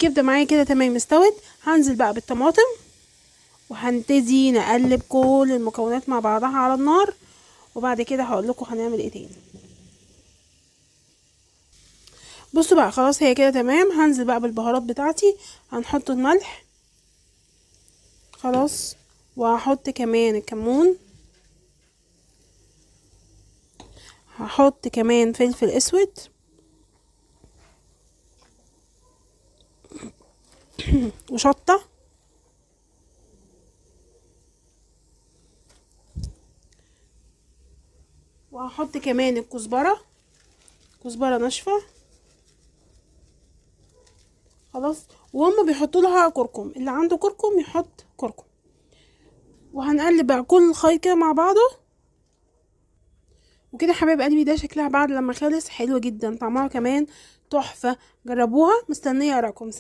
الكبده معايا كده تمام استوت. هنزل بقى بالطماطم وهنبتدي نقلب كل المكونات مع بعضها على النار، وبعد كده هقول لكم هنعمل ايه تاني. بصوا بقى خلاص هي كده تمام. هنزل بقى بالبهارات بتاعتي، هنحط الملح خلاص، وهحط كمان الكمون، هحط كمان فلفل اسود، وشطة، وهحط كمان الكزبرة، كزبرة ناشفة خلاص. وهم بيحطوا لها كركم، اللي عنده كركم يحط كركم. وهنقلب بقى كل الخليط كده مع بعضه. وكده حبايب قلبي ده شكلها بعد لما خلص، حلو جدا، طعمها كمان تحفة. جربوها، مستنية آرائكم.